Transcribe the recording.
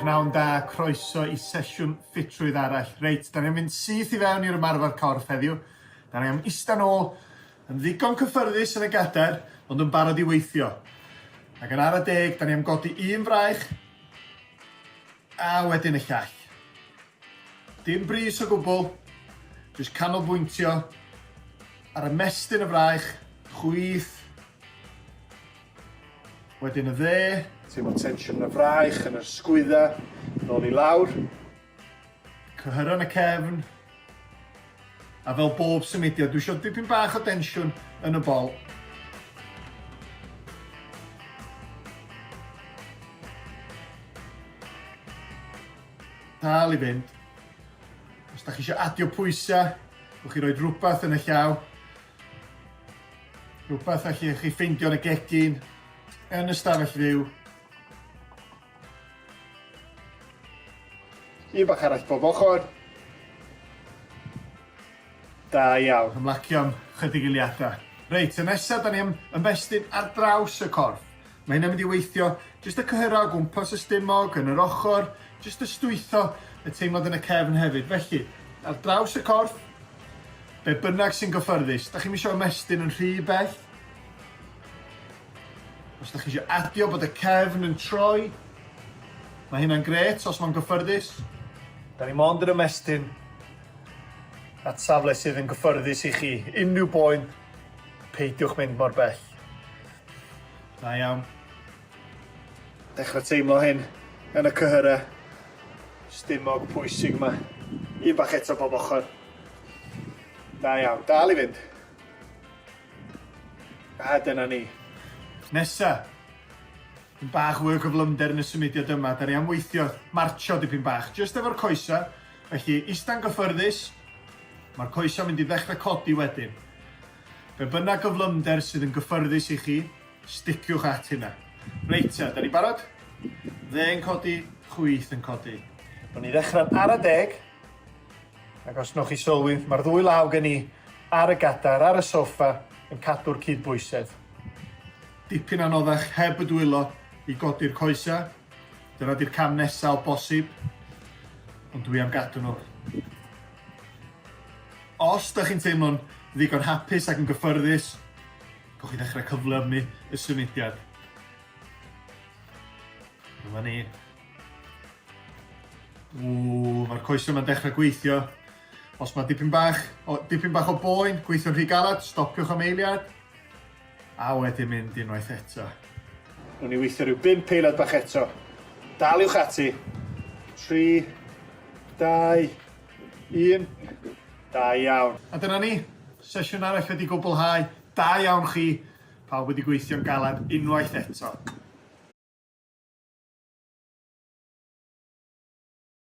Pnawn da, croeso i sesiwn ffitrwydd arall. Reit, da ni'n mynd syth i fewn i'r ymarfer corff heddiw. Da ni am ista nôl yn ddigon cyffyrddus yn y gadair, ond yn barod i weithio. Ac yn ara deg, da ni am godi un fraich a wedyn y llall. Dim brys o gwbl, jyst canolbwyntio ar ymestyn y fraich, chwith, wedyn y dde. Teimlo tensiwn yn y fraich, yn yr sgwydda, nôl i lawr. Cyhyro yn y cefn. A fel bob symudiad, dwi eisiau dipyn bach o densiwn yn y bol. Dal i fynd. Os da chi eisiau adio pwysau, gewch chi roi rhywbeth yn y llaw. Rhywbeth allwch chi ffeindio yn y gegin, yn y stafell fyw. Un bach arall bob ochr. Da iawn. Ymlacio am chydig eiliadau. Reit, y nesaf, da ni am ymestyn ar draws y corff. Mae hynna'n mynd i weithio jyst y cyhyrau o gwmpas y stumog, yn yr ochr, jyst ystwytho y teimlad yn y cefn hefyd. Felly, ar draws y corff, be bynnag sy'n gyffyrddus. Da chi'm isio ymestyn yn rhy bell. Os da chi eisiau adio bod y cefn yn troi, mae hynna'n grêt os mae'n gyffyrddus. Da ni mond yn ymestyn at safle sydd yn gyffyrddus i chi. Unrhyw boen, peidiwch mynd mor bell. Da iawn. Dechrau teimlo hyn yn y cyhyrau stumog pwysig yma. Un bach eto bob ochr. Da iawn. Dal i fynd. A dyna ni. Nesa. Dipyn bach fwy o gyflymder yn y symudiad yma. Da ni am weithio martsio dipyn bach. Jyst efo'r coesau. Felly, ista'n gyffyrddus. Mae'r coesau'n mynd i ddechrau codi wedyn. Be bynnag gyflymder sydd yn gyffyrddus i chi, sticiwch at hynna. Reit te, da ni barod? Dde yn codi, chwith yn codi. Rwy'n ni ddechrau'n ara deg, ac os newch chi sylwi, mae'r ddwy law gen i ar y gadair, ar y soffa, yn cadw'r cydbwysedd. Dipyn anoddach heb y dwylo i godi'r coesau. Dyna di'r cam nesaf o bosib, ond dwi am gadw nhw. Os dach chi'n teimlo'n ddigon hapus ac yn gyffyrddus, gewch chi ddechrau cyflymu y symudiad. Dyma ni. Ww, mae'r coesau yma'n dechrau gweithio. Os mae dipyn bach o, dipyn bach o boen, gweithio'n rhy galed, stopiwch am eiliad. A wedyn mynd unwaith eto. Rwy'n ni weithio rhyw bump eiliad bach eto. Daliwch ati. 3, 2, 1. Da iawn. A dyna ni. Sesiwn arall wedi gwblhau. Da iawn chi. Pawb wedi gweithio'n galed unwaith eto.